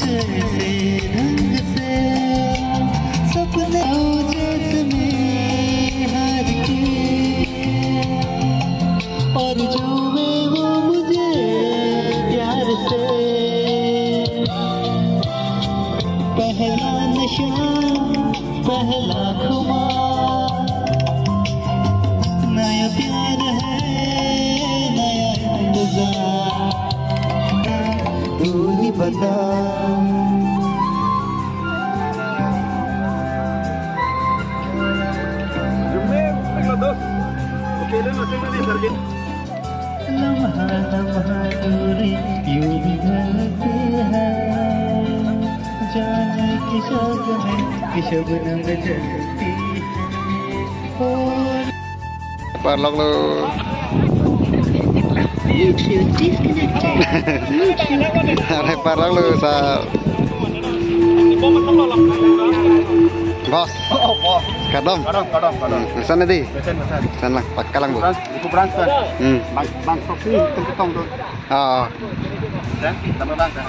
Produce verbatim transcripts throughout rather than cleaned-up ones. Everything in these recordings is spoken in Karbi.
जैसे ढंग से सपने जैसे में हार के, और जो मैं वो मुझे प्यार से पहला नशा, पहला खुमार, नया प्यार है, नया इंतजार, तू ही बता। लम्हा लम्हा दूरी यूं ही ढलती है, जाने किस शौक में, किस शबनम में ढलती है। ओ Parlok lo. Bluetooth disconnected. Bluetooth. Are parlok lo sa. Bos. Oh, bos. Kadom. Kadom, kadom, kadom. Hmm, sana di. Pesan, pesan. Sana lang, pakka lang bu. Branch, iku branch kan. Hmm. Bang, bang, tok sini, tok, tok, tok. Oh. Dan, tambah bang, kan.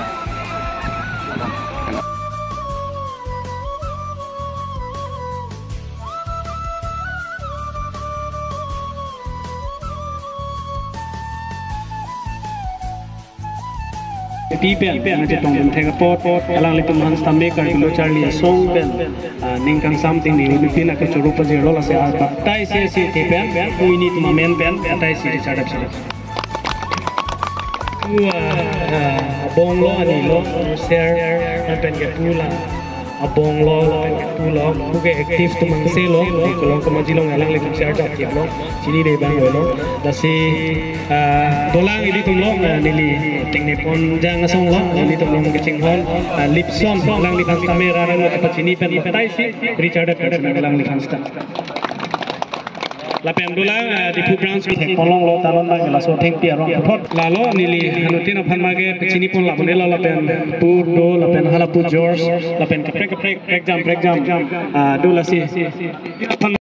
Ti pen, nangchetong dun thek apot, alanglitum aphan sitame karjulo charli asong pen, ah, ning kangsam ting ni unipin akechoro pajirlo lasi, ah, batai si si ti pen, pu ini atum amen pen, batai si di chadap si. Pu, ah, ah, abong lo, ani lo, share, lapen ke pu la. Abong lo, lapen ke pu lo, pu ke active atum angse lo, di Kolong Kamaji along alanglitum share chap kip lo, chini de bang lo, lasi, ah, dolang ilitum lo, ah, neli tengne pon jang asong lo, ilitum lo kachinghon, ah, Lipson, alangliphan sitame rarang lo kapachini pen batai si, Richard pen alangliphan sitame. Lapen dolang, ah, Diphu branch ke Kolong lo talon bang laso thengpi arong puthot. Lalo neli anuttin aphan ma ke pachini pon labone lo lapen pu do lapen hala pu George lapen kaprek kaprek prekjam prekjam, ah, do lasi. Aphan